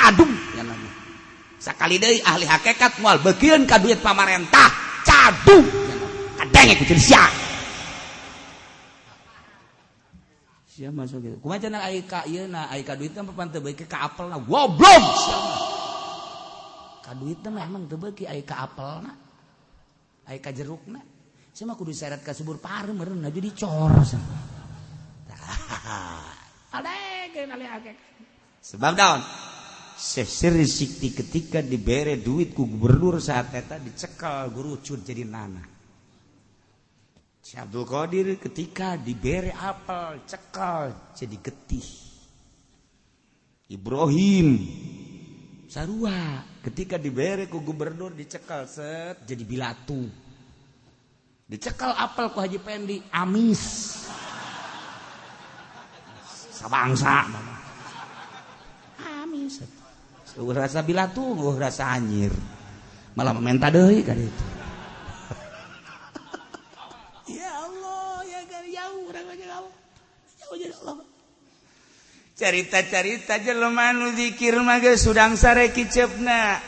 Cadung nya nama. Sakali deui ahli hakikat moal beukieun ka duit pamarentah. Cadung nya nama. Kadenge ku jeung sia. Sia masuk gitu. Kumaha cenah ai ka ieu na ai ka duitna papan teu beuki ka apelna. Goblok sia mah. Ka duitna mah emang teu beuki ai ka apelna. Ai ka jerukna. Sia mah kudu seret ka subur pareum meureun jadi cor sia. Tah. Adege ahli hakikat. Sebab daun Syekh Sirri Sikti ketika dibere duit ku gubernur saat eta dicekal gurucut jadi nana. Syekh Abdul Qadir ketika dibere apel cekal jadi getih. Ibrahim sarua ketika dibere ku gubernur dicekal set jadi bilatu. Dicekal apel ku Haji Pendi amis. Sabangsa amis. Eueuh rasa bilatu, eueuh rasa anjir. Malah menta deui ka ditu. Ya Allah, ya jauh urang mah jauh. Jauh jeung Allah. Carita-carita jelema nu zikir mah geus sudang sare kiceupna.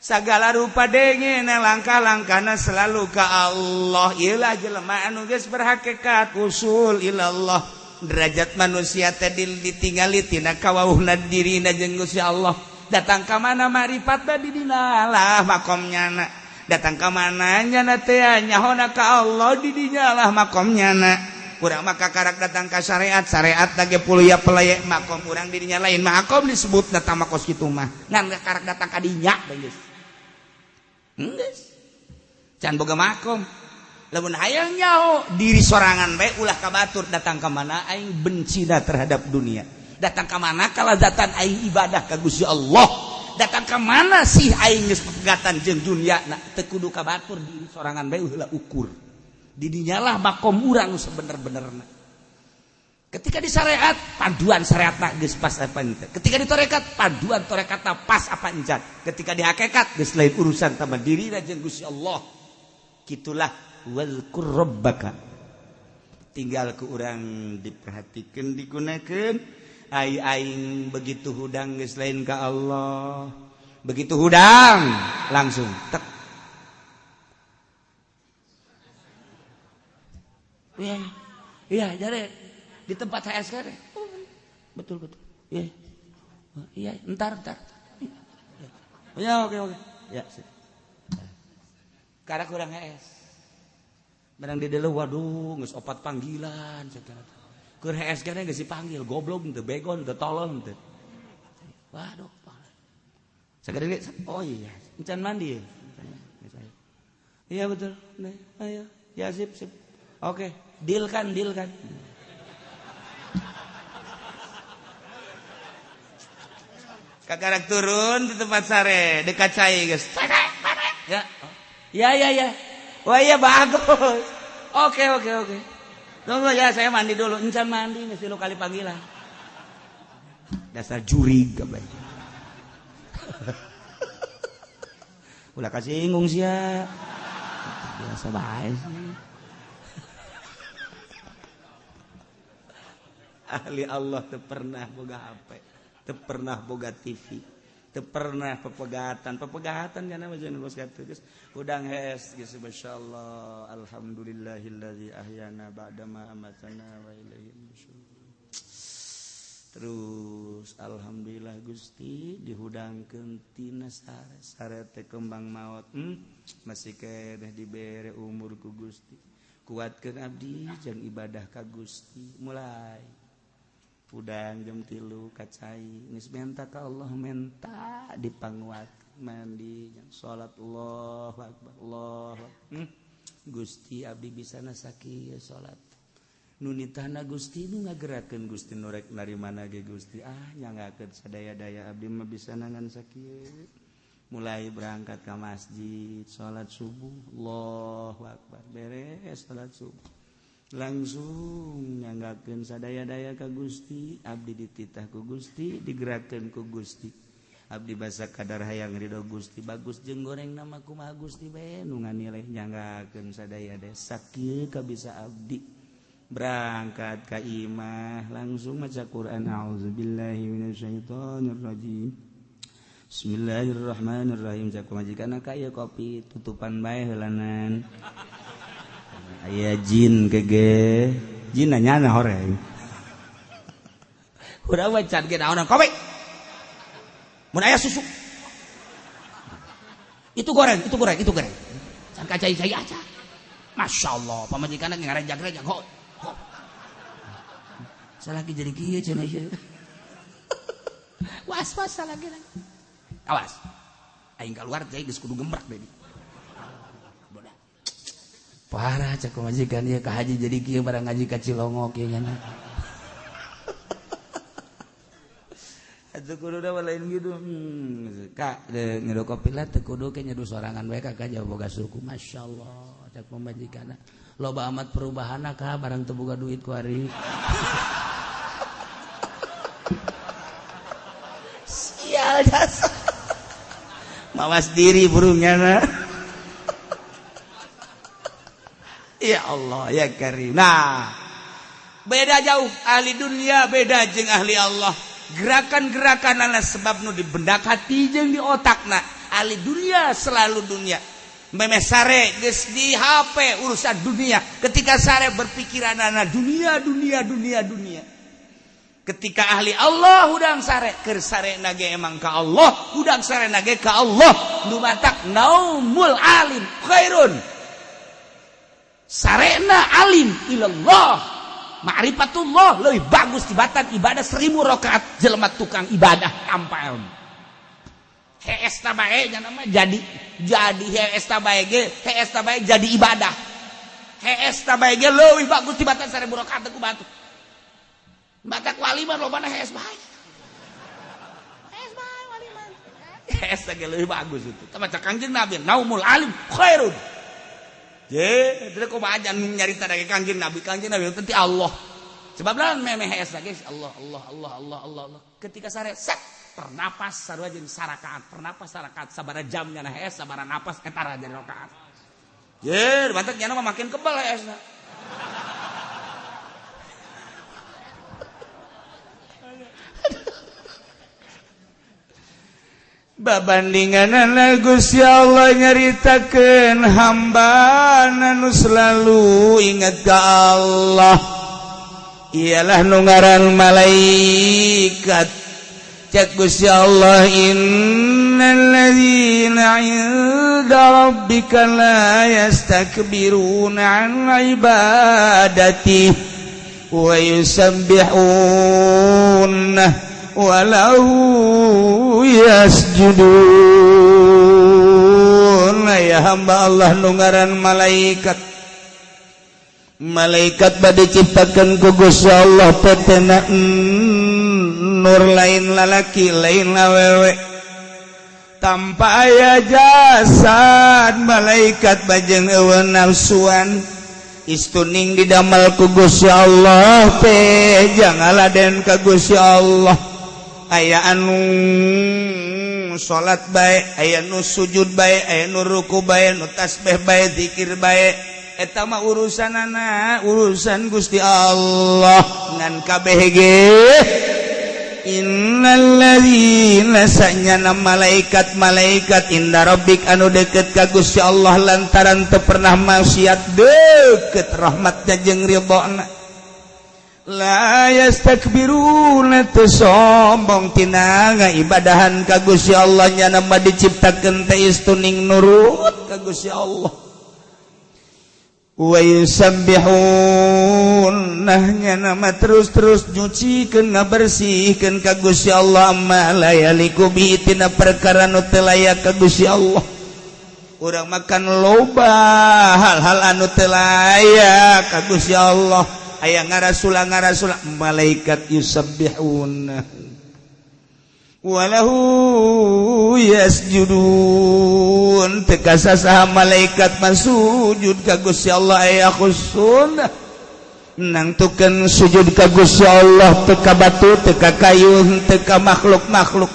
Sagala rupa dengena langkah-langkahna selalu ka Allah. Ieu lah jelema anu geus berhakikat usul ilallah. Derajat manusia teh ditingali tina kawauhna dirina jeung Gusti Allah. Datang ka mana marifatna di dina lah makomnya na. Datang ka mana nyana teh nyahona ka Allah di dinya lah makomnya na. Urang mah kakarak datang ka syariat, syariat ge puluya peleye makom urang di dinya lain makom disebutna tama kos kitu mah. Ngan kakarak datang ka dinya geus. Geus. Can boga makom. Lamun hayang nyaho diri sorangan bae ulah ka batur datang ka mana aing bencina terhadap dunia. Datang ka mana kalazatan aing ibadah ka Gusti Allah. Datang ka mana sih aing geus pegatan jeung dunia na teu kudu ka batur diri sorangan bae heula ukur. Di dinyalah makom urang sebener-benerna. Ketika di syariat paduan syariatna geus pas apa henteu. Ketika di tarekat paduan tarekatna pas apa encan. Ketika di hakikat geus lain urusan sama dirina jeung Gusti Allah. Kitulah wazkur rabbaka. Tinggal ke urang diperhatikan digunakan ai aing begitu hudang geus lain ka Allah. Begitu hudang langsung tek. Iya, iya, jadi di tempat HSK deh. Oh, betul betul. Iya. Iya, entar entar. Ya, oke oke. Ya, sip. Karena kurang HS. Barang di dulu waduh geus opat panggilan cenah. Keur HS ge geus dipanggil goblok teu begon teu tolong teu. Waduh. Sagede oh iya, encan mandi ya. Iya betul. Nih, ayo. Ya sip sip. Oke, deal kan, deal kan. Kakarak turun di tempat sare dekat cai geus. Ya. Ya ya ya. Wah iya bagus. Oke oke oke. Tunggu ya saya mandi dulu. Encan mandi mesti lu kali panggilan. Dasar jurig kabeh. Ulah kasinggung sia. Biasa bae sih. Ahli Allah teu pernah boga HP, teu pernah boga TV, teu pernah pepegatan, pepegatan kana mah jeung geus kitu geus hudang hees geus masyaallah alhamdulillahillazi ahyana ba'da ma amatana wa ilaihi nusyur. Terus alhamdulillah Gusti dihudangkeun tina sare, sare teh kembang maot masih keneh dibere umur ku Gusti. Kuatkeun abdi jeung ibadah ka Gusti mulai udang jam 3 kacai geus menta ka Allah menta dipanguat mandi jang salat Allahu akbar Allah Gusti abdi bisa sakieu salat nu nitahna Gusti nu ngagerakeun Gusti nu rek narimana ge Gusti ah nyanggakeun sadaya-daya abdi mah bisa ngan sakieu mulai berangkat ka masjid salat subuh Allahu akbar beres salat subuh langsung nyanggakeun sadaya-daya ka Gusti abdi dititah ku Gusti digerakkeun ku Gusti abdi basa kadar hayang ridho Gusti bagus jeung goreng nama kumaha Gusti bae nu nganilai nyanggakeun sadaya-daya sakieu kabisa abdi Berangkat ka imah langsung maca Quran, a'udzubillahi minasyaitonirrajim. Bismillahirrahmanirrahim. Cak pamajikan ka ieu kopi tutupan bae heulanan. Aya jin kege. Jin nanya horeng. Urang mah can ge naonan kopi. Mun aya susu. Itu goreng, itu goreng, itu goreng. Can ka cai-cai aja. Masya Allah, pamajikan ngarejag-rejag. Ho. Ho. Salaki jadi kieu cenah ieu. Was-was salaki lagi. Awas. Aing keluar teh geus kudu gembrak deui. Bodah. Parah cek pamajikan ieu ka haji jadi kieu barang ngaji ka Cilongok ieu nya. Atuh kudu da lain gitu. Kak, nyeduh kopi lah teu kudu ke nyeduh sorangan bae kakak jauh boga suku. Masyaallah, cek pamajikan. Loba amat perubahanna ka barang teu boga duit ku ari. Sial jasa. Mawas diri burungnya na. Ya Allah ya Karim. Nah, beda jauh ahli dunia beda jeung ahli Allah. Gerakan-gerakan anak sebab nu di bendak hati jeung di otakna. Ahli dunia selalu dunia. Memeh sare geus di HP urusan dunia. Ketika sare berpikiran anak dunia dunia dunia dunia. Ketika ahli Allah hudang sare keur sare nage emang ka Allah, hudang sare nage ka Allah. Nu matak naumul alim khairun. Sarena alim ilallah. Ma'rifatullah leuwih bagus tibatan ibadah 1000 rakaat jelema tukang ibadah tanpa ilmu. Hees ta bae nya nama jadi hees ta bae ge, hees ta bae jadi ibadah. Hees ta bae ge leuwih bagus tibatan 1000 rakaat ku batu. Batak wali mah lobana hees bae. Hees bae wali mah. Hees ge leuwih bagus itu. Tah maca Kangjeng Nabi naumul alim khairun. Je, teu kumaha aja nyarita dari Kangjeng Nabi teh Allah. Sebab lawan memeh hees lagi Allah Allah Allah Allah Allah Allah. Ketika sare set pernapas sarua jeung sarakaat, pernapas sarakaat sabara jamnya na hees sabara napas eta jadi rakaat. Je, bantet nya mah makin kebal heesna. Babandingan Gusti Allah nyaritakeun hamba nu selalu ingat ka Allah. Ialah nu ngaran malaikat. Cek Gusti Allah innal ladzina 'inda rabbika la yastakbiruna 'an ibadati wa yusabbihuna walau yasjudun. Ya hamba Allah nu ngaran malaikat. Malaikat bade ciptakeun ku Gusti Allah tetena nur lain lalaki lain awewe tanpa aya jasad. Malaikat bajeng eueun nafsuan istuning didamel ku Gusti Allah teh jangaladen ka Gusti Allah. Aya anu salat bae, aya nu sujud bae, aya nu ruku bae, nu tasbih bae, zikir bae. Eta mah urusanana, urusan Gusti Allah. Ngan kabeh ge innal ladzina sanyana malaikat-malaikat inda rabbik anu deket ka Gusti Allah lantaran teu pernah maksiat deket rahmatnya jeung ridhona. La yastakbiruna teu sombong tina ngaibadahan ka Gusti Allah nya mah diciptakeun teh istuning nurut ka Gusti Allah. Wa yusabbihun nya nama terus-terus nyucikeun ngabersihkeun ka Gusti Allah ma la yaliku bi tina perkara nu teu layak ka Gusti Allah. Urang makan loba hal-hal anu teu layak ka Gusti Allah. Aya ngarasula ngarasula malaikat yusabbihun walahu yasjudun. Teu kasasaha malaikat masujud ka Gusti Allah aya khusun nangtukeun sujud ka Gusti Allah teu ka batu teu ka kayu teu ka makhluk-makhluk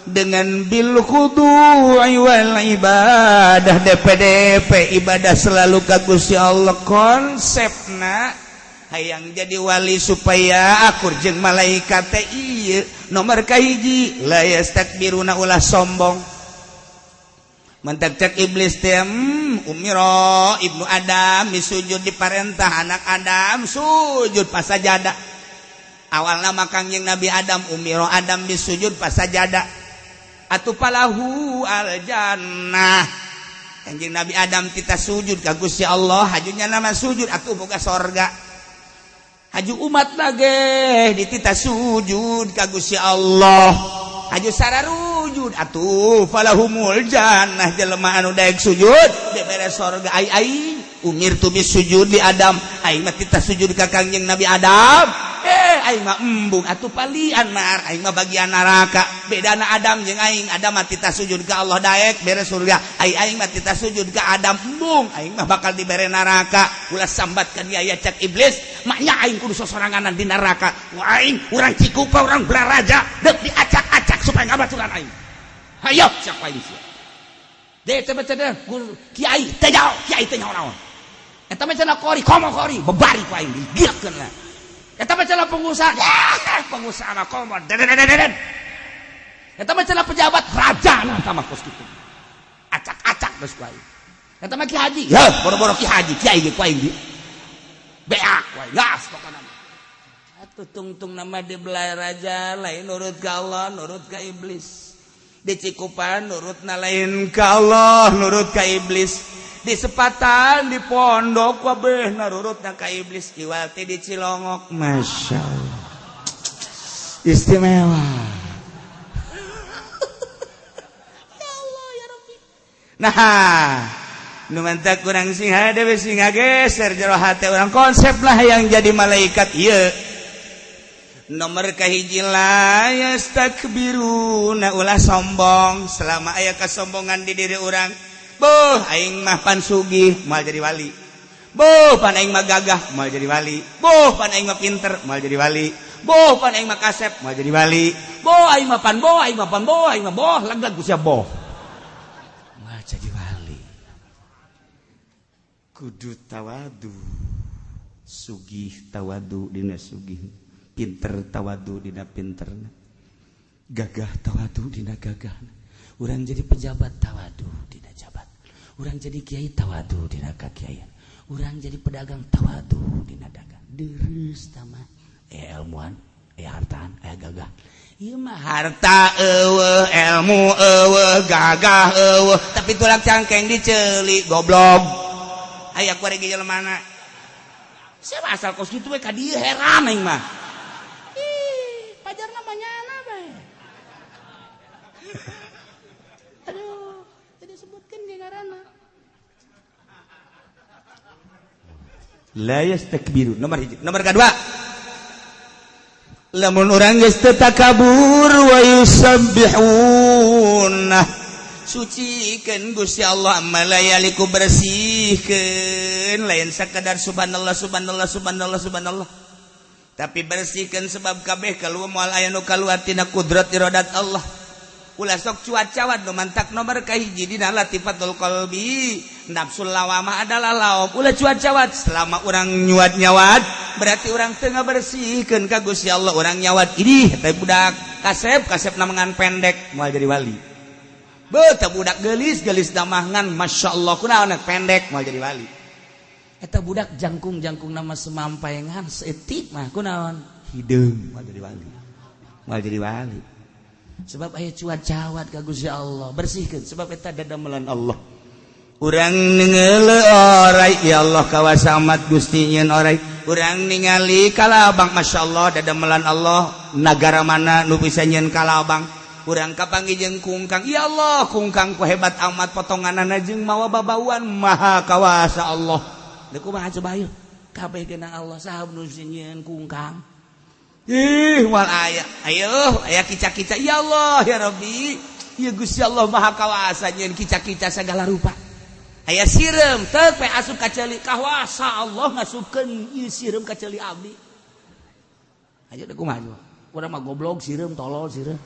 dengan bil khudu'i wal ibadah DPDP ibadah selalu ka Gusti Allah. Konsepna Hayang jadi wali supaya akur jeung malaikat teh ieu nomor kahiji la yastakbiruna ulah sombong. Mentak cek iblis teh umiro ibnu Adam sujud diparentah anak Adam sujud pasajada. Awalna mah Kangjeng Nabi Adam umiro Adam disujud pasajada. Atuh palahu al jannah. Kanjeng Nabi Adam kita sujud ka Gusti Allah, hajunya nama sujud atuh boga sorga. Haju umat lage ditita sujud ka Gusti Allah. Haju sararujud atuh falahumul jannah jelema anu daek sujud dibere sorga. Ai ai umirtu bisujud li Adam, aing mah tita sujud ka Kangjeng Nabi Adam. Aing mah embung atuh palian nar, aing mah bagian neraka. Bedana Adam jeung aing, Adam mah tita sujud ka Allah daek bere surga. Ai aing mah tita sujud ka Adam embung, aing mah bakal dibere neraka. Ulah sambat ka dia ya cak iblis, maknya aing kudu sosoranganan di neraka. Wah aing urang Cikupa, urang Balaraja, deuk diacak-acak supaya ngabaturan aing. Hayo siapa aing sia. Deh teh teh kiai teh jauh, kiai teh nyaho naon. Eta mah cenah kori, komo kori, bebari ku aing digilakeun lah. Eta mah cenah pengusaha, ya pengusaha mah komo deden. Eta mah cenah pejabat raja nah tah mah kos kitu. Acak-acak geus ku aing. Eta mah ki haji, heuh boro-boro ki haji, kiai ge ku aing di. Beak ku aing, gas pokona mah. Atuh tungtung nama di Balaraja lain nurut ka Allah, nurut ka iblis. Di Cikupa nurutna lain ka Allah, nurut ka iblis. Di Sepatan, di pondok kabeh nurutna ka iblis. Iwal teh di Cilongok, Masya Allah istimewa. Ya Allah ya Rabbi. Nah nu mantak kurang sing hade we sing ngageser jero hate urang konsep lah yang jadi malaikat ieu. Nomor kahiji la yastakbiruna ulah sombong. Selama aya kasombongan di diri urang, boh aing mah pan sugih moal jadi wali, boh pan aing mah gagah moal jadi wali, boh pan aing mah pinter moal jadi wali, boh pan aing mah kasep moal jadi wali, boh aing mah pan boh aing mah pan boh aing mah boh lag-lag ku sia boh moal jadi wali. Kudu tawadu, sugih tawadu dina sugih, pinter tawadu dina pinterna, gagah tawadu dina gagahna. Urang jadi pejabat tawadu dina jabat, urang jadi kiai tawadu dina kakiaian, urang jadi pedagang tawadu dina dagang. Deres tama ilmuan, hartaan, gagah. Ieu mah harta eueuh, ilmu eueuh, gagah eueuh, tapi tulak cangkeng diceuli goblok. Aya ku rege jelema mana? Siapa asal kos kitu we ka dieu heran aing mah. Ih, pajar namanya ana bae. Aduh, jadi sebutkan ge ngaranna. La yastakbiru nomor hiji. Nomor kedua, lamun urang geus teu takabur wa yusabbihuna, sucikeun Gusti Allah malayaliku bersihkeun, lain sakadar subhanallah subhanallah subhanallah subhanallah, tapi bersihkeun sebab kabeh kaluar moal aya nu kaluar tina kudrat iradat Allah. Ulah sok cuaca nu mantak nomor kahiji dina latifatul qalbi, nafsul lawamah adalah laom. Ulah cuaca selama urang nyuat nyawat berarti urang teu ngabersihkeun ka Gusti Allah. Urang nyawat idih teh budak kasep kasep namangan pendek moal jadi wali. Beuh teh budak geulis geulis damangan masyaallah kunaon pendek moal jadi wali. Eta budak jangkung-jangkung nama semampaengan seetik mah kunaon hideung moal jadi wali. Moal jadi wali. Sebab aya cuat-cawat ka Gusti Allah, bersihkeun sebab eta dadamelan Allah. Urang ningali orai, ya Allah kawasa amat Gusti nyeun orai. Urang ningali kalabang, masyaallah dadamelan Allah, nagara mana nu bisa nyeun kalabang. Urang kapanggih jeung kungkang, ya Allah kungkang ku hebat amat potonganana jeung mawa babauan, maha kawasa Allah. Deuk kumaha coba ayo kabeh geunang Allah saha nu nyieun kungkang. Ih, wal aya. Ayo, aya kica-kica. Ya Allah, ya Rabbi. Ya Gusti Allah Maha Kawasa nyeun kica-kica segala rupa. Aya sireum teu pe asup ka ceuli kawasa Allah ngasupkeun ieu sireum ka ceuli abdi. Ayo deuk kumaha coba. Urang mah goblok sireum tolol sireum.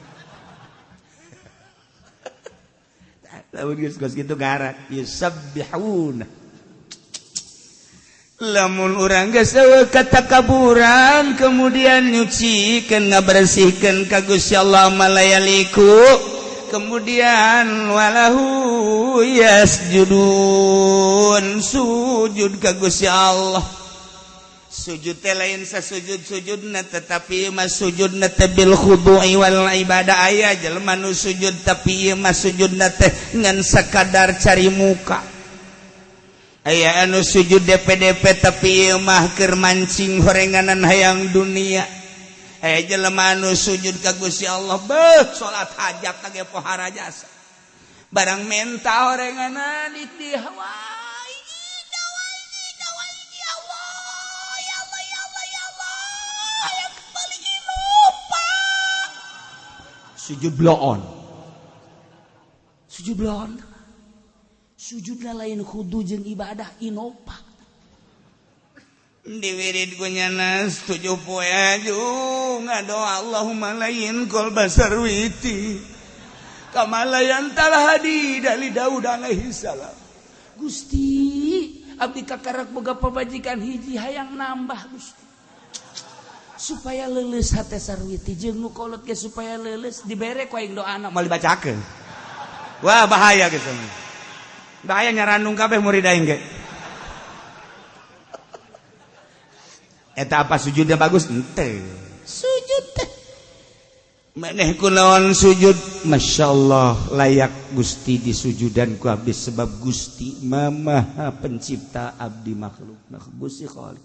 Lamun geus kitu garak yusabbihuna. Lamun urang geus eueuh katakaburan kemudian nyucikeun ngabersihkeun ka Gusti Allah malayaliku, kemudian walahu yasjudun, sujud ka Gusti Allah. Sujud teh lain sasujud-sujudna, tetapi mah sujudna teh bil khudu'i wal ibadah. Aya jelema nu sujud tapi ieu mah sujudna teh ngan sakadar cari muka. Aya anu sujud DPDP tapi ieu mah keur mancing horenganan hayang dunia. Aya jelema anu sujud ka Gusti Allah beuh salat hajat ge pohara jasa barang menta horenganan di hawa. Sujud bloon, sujud bloon, sujudna lain khudu jeung ibadah inopa. Diwirid ku nyana 7 poe ngadoa Allahumma layin qalba sarwiti kama layantal hadi dari Daud alaihi salam. Gusti, abdi kakarak boga pamajikan hiji hayang nambah Gusti, supaya leuleus hate sarwiti jeung nu kolot ge supaya leuleus, dibere ku aing doana moal dibacakeun. Wah bahaya gitu, bahaya nyarandung kabeh murid aing ge. Eta apa sujudnya bagus? Ente sujud teh maneh kunaon sujud? Masya Allah layak Gusti disujudan ku abdi sebab Gusti Maha Pencipta abdi makhluk. Nah, Gusti Khalik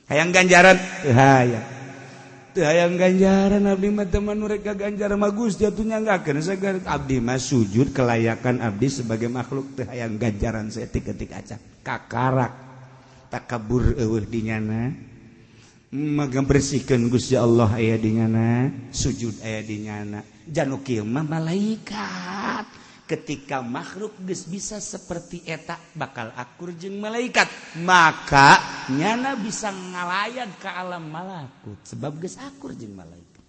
hayang ganjaran teu hayang, teu hayang ganjaran abdi mah teman mereka ganjaran mah Gusti atuh nyanggakeun sagar abdi mah sujud kelayakan abdi sebagai makhluk teu hayang ganjaran saeutik-eutik acan kakarak takabur eueuh di nyana. Maka bersihkan Gusti Allah aya di nyana, sujud aya di nyana. Janu kieu mah malaikat. Ketika makhluk geus bisa seperti eta bakal akur jeung malaikat, maka nyana bisa ngalayat ke alam malakut sebab geus akur jeung malaikat.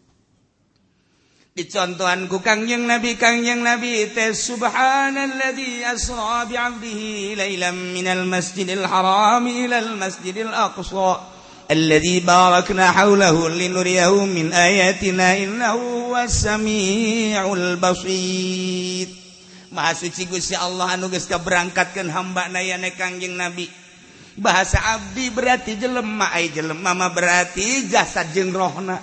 Dicontohan ku Kangjeng Nabi, Kangjeng Nabi teh subhanalladzi asra bi 'abdihi lailan minal masjidil haram ilal masjidil aqsa alladzi barakna haulahu linuriyahu min ayatina innahu huwas samiul basir. Maha suci Gusti Allah anu geus kaberangkatkeun hamba na yane Kangjeng Nabi. Bahasa abdi berarti jelema, ai jelema mah berarti jasad jeung rohna.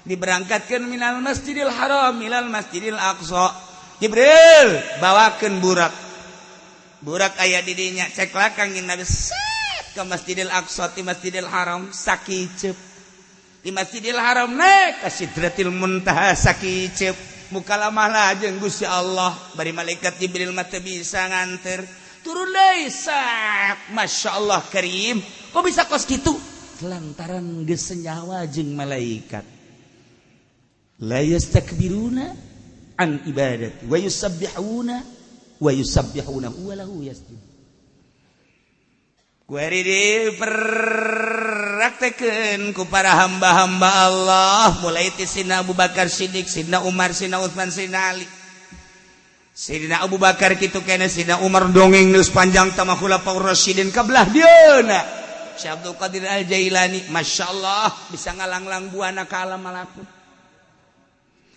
Diberangkatkeun minal masjidil haram ilal masjidil aqsa. Jibril bawakeun burak. Burak aya di dinya, ceklah Kangjeng Nabi set ke Masjidil Aqsa ti Masjidil Haram sakiceup. Di Masjidil Haram naik ka Sidratil Muntaha sakiceup. Mukalamah lah jeung Gusti Allah bari malaikat Jibril mah teu bisa nganter. Turun deui sak, Masya Allah karim. Kok bisa kos kitu? Lantaran geus senyawa jeung malaikat. La yastakbiruna an ibadati wa yusabbihuna wa lahu yasjud. Kuari diperaktekeun ku para hamba-hamba Allah mulai ti Sidna Abu Bakar Siddiq, Sidna Umar, Sidna Utsman, Sidna Ali. Sidna Abu Bakar kitu kene, Sidna Umar dongeng geus panjang tama Khulafaur Rasyidin kabelah dieuna. Syekh Abdul Qadir Al-Jailani, Masya Allah bisa ngalanglang buana ka alam malakut.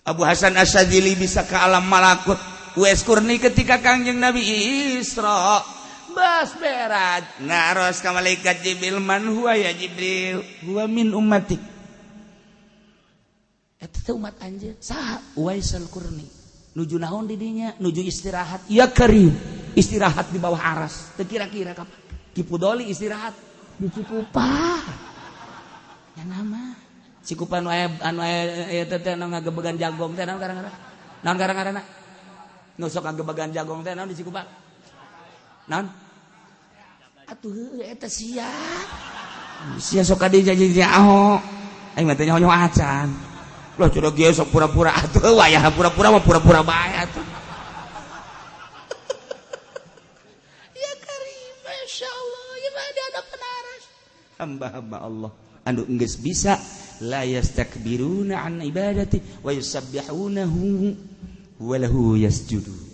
Abu Hasan Asy-Syadzili bisa ke alam malakut. Uwais Qurni ketika Kangjeng Nabi Isra bas berat ngaros ka malaikat Jibril, man huwa ya Jibril? Huwa min ummatik. Eta teh umat anjeun. Saha? Uwais Al-Qurni. Nuju naon di dinya? Nuju istirahat. Ya karim, istirahat di bawah aras. Teu kira-kira kapan? Ki Pudoli istirahat di Cikupa. Ya nama Cikupa nu aya anu aya eta teh anu ngagebegan jagong teh naon karang-karang? Naon karang-karangna? Nu sok ngagebegan jagong teh naon di Cikupa? Naon? Atuh heueuh eta sia. Sia sok ka dieu janji aho. Aing mah teh nyaho acan. Loh curug ieu sok pura-pura atuh wayah pura-pura mah pura-pura bae atuh. Ya karim, masyaallah, ieu mah ada penaras. Hamba-hamba Allah anu geus bisa la yastakbiruna an ibadati wa yusabbihunahu wa lahu yasjudun.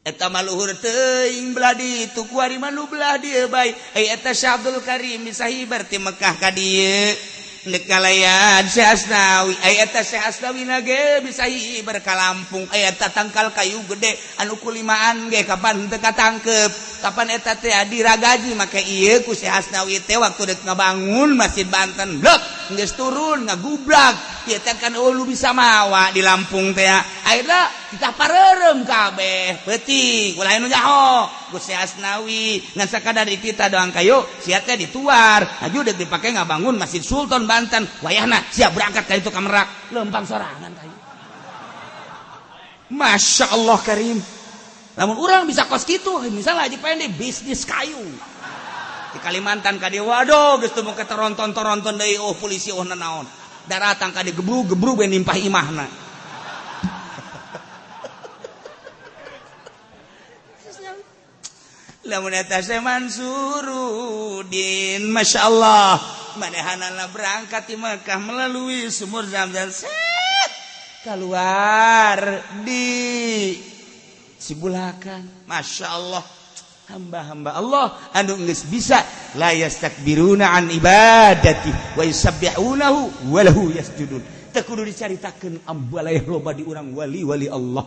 Eta mah luhur teuing belah ditu, kuari mah nu belah dieu bae. Ai eta Syekh Abdul Karim bisa hibar ti Mekah ka dieu ndek ngalayan Syekh Asnawi. Ai eta Syekh Asnawi na ge bisa hibar ka Lampung. Ai eta tangkal kayu gede anu kulimaan ge kapan teu katangkep, kapan eta teh diragaji make ieu ku Syekh Asnawi teh waktu dek ngabangun Masjid Banten. Blek, geus turun ngagubrak ieu teh kan, oh, lu bisa mawa di Lampung teh. Akhirna kita pareureum kabeh peuting, ulah nu nyaho Gusti Asnawi ngan sakadar kita doang kayu sia teh dituar aju dek dipake ngabangun Masjid Sultan Banten. Wayahna siap berangkat ka itu ka Merak, lempang sorangan kayu. Masya Allah Karim. Lamun urang bisa kos kitu, misalnya Haji Pendi bisnis kayu di Kalimantan ka dieu, waduh, geus teu ke toronton-toronton deui. Oh, polisi, oh, nanaon daratang ka dieu, gebrug-gebrug we nimpah imahna. Lamun eta Syekh Mansurudin, Masya Allah, manehanana berangkat di Mekah melalui sumur Zam-Zam, set keluar di Cibulakan. Masya Allah, hamba-hamba Allah anu geus bisa la yastakbiruna an ibadati wa yusabbihunahu wa lahu yasjudun. Teu kudu dicaritakeun ambalaya loba di urang wali-wali Allah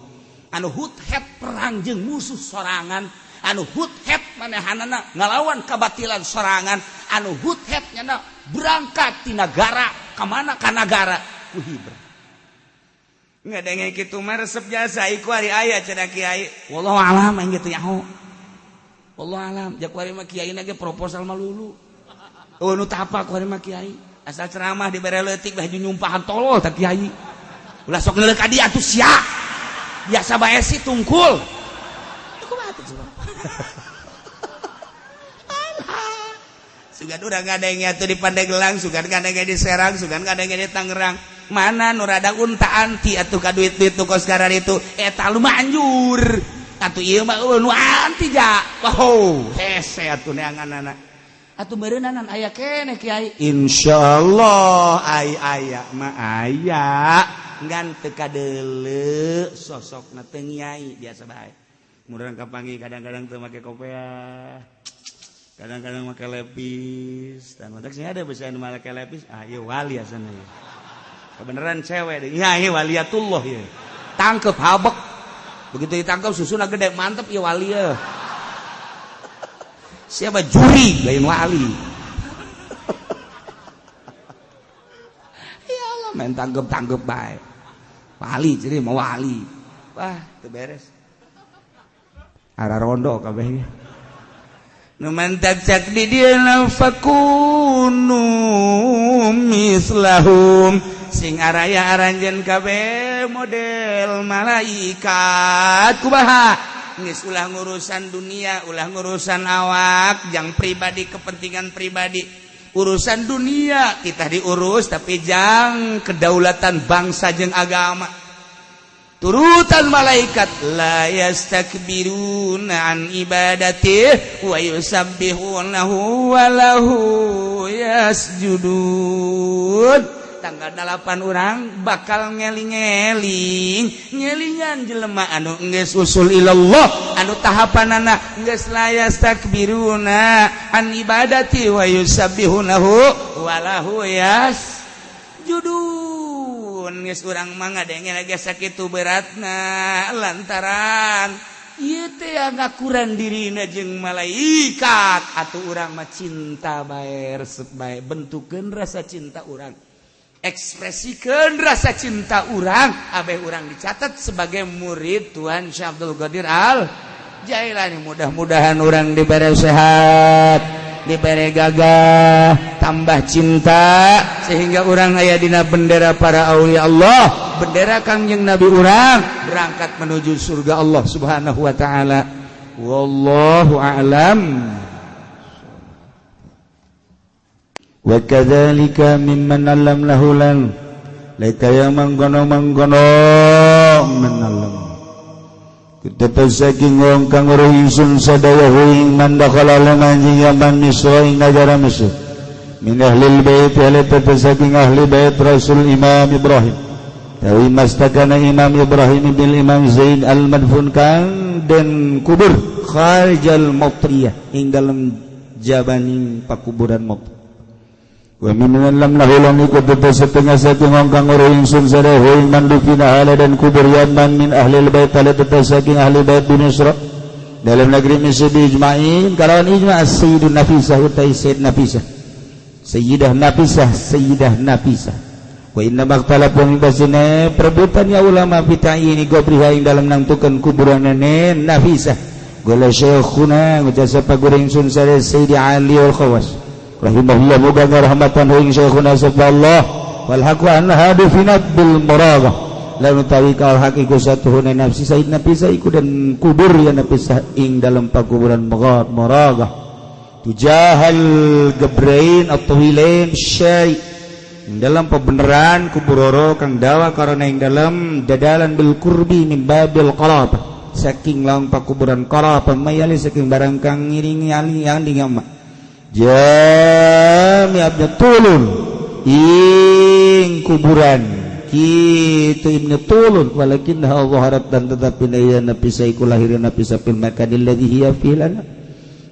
anu huthet perang jeung musuh sorangan, anu huthet manehanana ngalawan kabatilan sorangan, anu huthet nyana berangkat ti nagara ka mana ka nagara ku hibra. Ngadenge kitu mah resep jasa iku ari aya cenah kiai. Wallahu alam, aing gitu nyaho. Wallahu alam, jak kuari mah kiai ge proposal mah lulu. Oh, nu tapa kuari mah kiai. Asal ceramah dibere leutik baju nyumpahan tolol tak kiai. Ulah sok ngeuleuh ka dieu atuh sia. Biasa bae sih tungkul. Kumaha tuh coba? Sugan urang ngadenge atuh di Pandeglang, sugan ngadenge di Serang, sugan ngadenge di Tangerang. Mana nu rada unta anti atuh ka duit-duit nu kos karar itu, eta lu manjur. Atuh ieu mah eueuh nu anti ja. Wow, hese atuh neanganana. Atuh meureunanan aya keneh kiai. Insyaallah ai aya mah aya. Ngan teu kadeuleu sosokna teu nyai biasa bae. Murang kapanggih kadang-kadang teu make kopeah. Kadang-kadang make lepis. Dan matak sih ada bisa nu make lepis, ah ieu wali asana ieu. Kebenaran cewek deh. Ya, ieu waliatullah ieu. Tangkep habek. Begitu ditangkap susuna gede, mantep ieu wali ya. Siapa juri lain wali. Ya Allah, main tangkep-tangkep bae. Wali jadi mau wali. Wah, teu beres. Ara rondo kabeh. Nu mantak cak di dieu fakunu mislahum, sing araya aranjeun kabeh model malaikat. Kumaha geus ulah ngurusan dunia, ulah ngurusan awak jang pribadi, kepentingan pribadi. Urusan dunia kita diurus, tapi jang kedaulatan bangsa jeung agama. Turutan malaikat, la yastakbiruna an ibadatihi wa yusabbihunahu wa lahu yasjudun. Tanggal 8 orang bakal ngeling-ngeling ngelingan jelema anu geus usul ilallah, anu tahapanana geus la yastakbiruna an ibadati wa yusabbihunahu wa lahu yasjudun. Geus urang mah ngadenge lagi sakitu beratna lantaran ieu teh ngakuran dirina jeung malaikat. Atuh urang mah cinta bae, resep bae, bentukeun rasa cinta urang, ekspresikan rasa cinta urang abeh urang dicatat sebagai murid Tuhan Syekh Abdul Qadir Al Jailani. Mudah-mudahan urang diberi sehat, diberi gagah, tambah cinta sehingga urang aya dina bendera para aulia Allah, bendera Kangjeng Nabi urang berangkat menuju surga Allah Subhanahu wa taala. Wallahu a'lam. Wa kadzalika mimman alam lahu lan laika mangkono-mangkono menalam tetep saking wong kang weruh ingsun sadaya ing man dakhala manjing yaman Misra ing nagara Mesir min ahlil bait, ahli tetep saking ahli bait Rasul Imam Ibrahim. Tawi mastakana Imam Ibrahim bin Imam Zain al-Madfun kang den kubur kharijal Mutriyah ing dalam jabaning pakuburan Mutri. Wa min lam lahu lan iku setengah satu kang ora ingsun sadahu ing mandufina ala dan kubur yaman min ahli bait ala saking ahli bait bin Isra dalam negeri Mesir ijma'in kalawan ijma' as-sayyidun Nafisah utai Sayyid Nafisah Sayyidah Nafisah Sayyidah Nafisah. Wa inna makhtalafu min basine perebutan ya ulama fi ta'yini qabriha ing dalam nangtukeun kuburanane Nafisah. Gola syekhuna ngucap sapa guring sun sare Sayyidi Ali al Khawas rahimahullah muga rahmatan ing syekhuna sapa Allah wal haqu annaha dufinat bil muraghah lan utawi kal haq iku satuhune nafsi Sayyid Nafisah iku dan kubur ya Nafisah ing dalam pakuburan muraghah tujahal gebrain at-tawilain syai ing dalam pebeneran kuburoro kang dawa karena ing dalam dadalan bil kurbi min babil qarabah saking laung pakuburan qarabah mayali saking barang kang ngiringi ali yang dingama jami abna tulun ing kuburan kitu ibnu tulun walakinna zaharat dan tetapi ya Nafisah iku lahir Nafisah fil makanil ladzi hiya fihi lana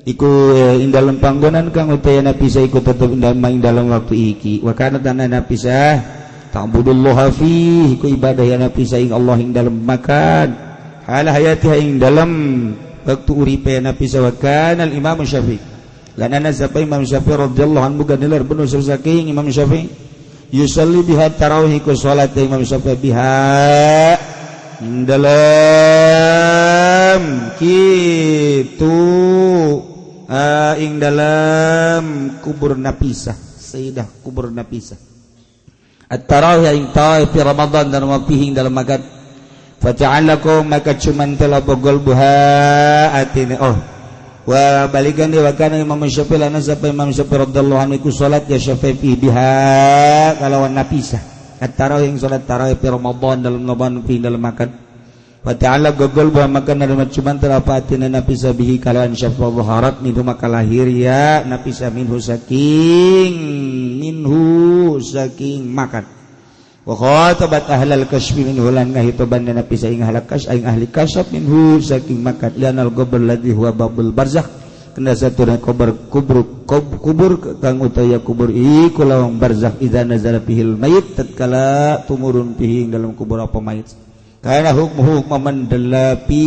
iku ing dalam panggonan kang utaya Nafisah iku tetep ing dalam waktu iki wa kana tanah Nafisah ta'budullaha fihi iku ibadah ya Nafisah ing Allah ing dalam makan hala hayatiha ing dalam waktu uripe Nafisah wa kana al Imam Syafi'i lan ana sapa Imam Syafi'i radhiyallahu anhu ganilar bener saking Imam Syafi'i yusalli biha tarawih ku salat Imam Syafi'i biha ing dalam kitu ing dalam kubur Nafisah Sayyidah kubur Nafisah at-tarawih ing tarawih fi Ramadan dan waktu ing dalam makan fata'allakum maka cuman telah bogol buha atine oh wa balikan di wakana Imam Syafi'i lana sapa Imam Syafi'i radhiyallahu anhu iku salat ya Syafi'i biha kalawan Nafisah at-tarawih ing salat tarawih fi Ramadan dalam Ramadan fi dalam makan wa ta'ala gogol buah makan dari cuman terapatina Nafisah bihi kalawan Syafi'i zaharat minhu maka lahir ya Nafisah minhu saking makan wa khatabat ahlal kasfi minhu lan ngahitoban Nafisah ing ahli kasyf ing ahli kasyf minhu saking makan lianal qabr ladzi huwa babul barzakh kena satuna kubur kubur kubur kang utaya kubur iku lawang barzakh idza nazala fihil mayit tatkala tumurun fihi dalam kubur apa mayit kana hukmuhu man dalla fi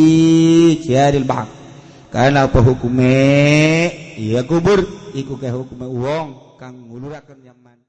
jaril bahr kana apa hukume ya kubur iku kae hukume wong kang nguluraken yaman.